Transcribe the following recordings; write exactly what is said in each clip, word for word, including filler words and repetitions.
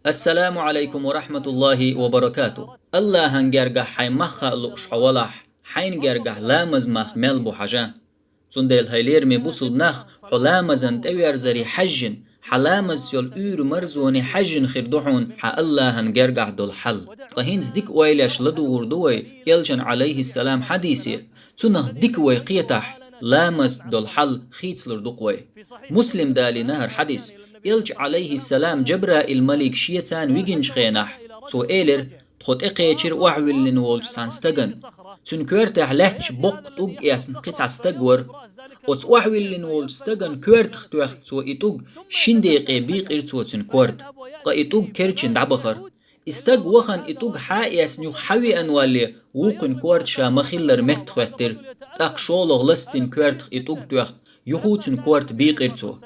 Ассаламу алайкум ва рахматуллахи ва баракату. Аллахьан гергахь хьайн мах хаа лууш хьо валахь, хьайн гергахь ламаз мах мел бу хьажа. Цундела хьай лераме бусулба нах, хьо ламазан тӀеверзаре хьаьжжина, хьа ламазца йолу уьйр-марзоне хьаьжжина хир ду хьуна хьан Аллахьан гергахь долу хьал. Ткъа хӀинца дика ойлеш ладугӀур ду вай, элчан, алайхиссалам, хьадисе, цунах дика вай кхетахь, ламазца долу хьал хийцалур ду-кх вай. Муслим далийна хӀара хьадис, элча, алайхиссалам, Жабраил-малик шеца вигинчу хенахь, цо элира: «Тхо тӀекхечира охьавиллина волчу цхьана стагана. Цуьнан коьртехь лаьтташ боккха тӀулг эцна кхин цхьа стаг вара. Оцу охьавиллина волчу стагана коьртах тоьхна цо и тӀулг, шин декъе бийкъира цо цуьнан корта. Ткъа и тӀулг керчина дӀабахара. И стаг вахана и тӀулг хьа а эцна юха хьа веана валале, вукхуьнан корта ша ма-хиллара метта хӀоьттира. ТӀаккха шолгӀа ластийна коьртах и тӀулг тоьхна, юха цуьнан корта бийкъира цо».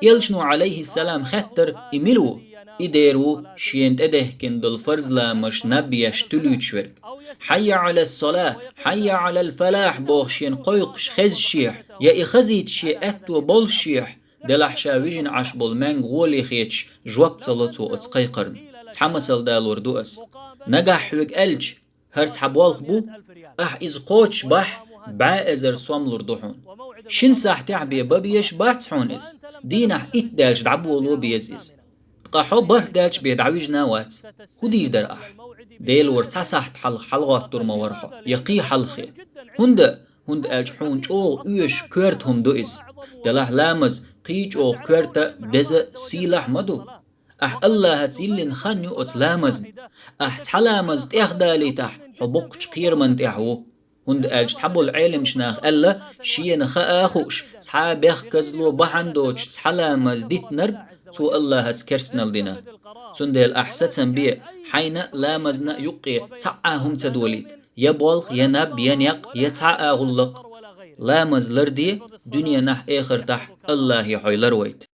Элчано, алайхиссалам, хаьттира: «И мила ву?» «И дера ву шена тӀедехкина долу фарз ламазаш наб еш туьлуьйтуш верг. Хьайя Ӏалас-салахь, хьайя Ӏалал-фалахь бохуш шена кхойкхуш хезчехь, я и хазийта шен аьтто боллушехь, делахь ша вижина Ӏаш болу маьнга гӀоле хеташ жоп ца ло цо оцу кхайкхарна». Цхьа масал далор ду ас. Нагахь хьоьга аьлча, хӀара цхьа болх бу, ахь иза кхочушбахь, бӀе эзар сом лур ду хьуна. Шина сахьтехь бен бан безаш бац хьуна иза, дийнахь итт даьлча дӀаболо беза иза. Ткъа хьо бархӀ даьлча бен дӀавижина а вац. ХӀун дийр дара ахь? Делора цхьа сахьт хьалха хьалагӀоттур ма вара хьо, я кхин хьалхе. ХӀунда? ХӀунда аьлча хьуна чӀогӀа оьшуш коьрта хӀума ду иза. Делахь ламаз кхин чӀогӀа коьрта, деза, сийлахь ма ду. Ахь Аллахьаца йиллина хан ю оцу ламазна. Ахь цхьа ламаз тӀехдалийтахь, хьо боккхачу кхераман тӀехь ву. ХӀунда аьлча цхьаболу Ӏеламчу наха аьлла, шена хаа а хууш, цхьа а бехказло бахьана доцуш цхьа ламаз дитинарг цо Аллахьаца керстанал дина. Цундела ахь сацам бе, хьайна а, ламазна а юккъе цхьа а хӀума ца долийта, я болх, я наб, я некъ, я цхьа а гӀуллакх. Ламаз ларде, дуьненахь, эхартахь Аллахье хьо ларвайта.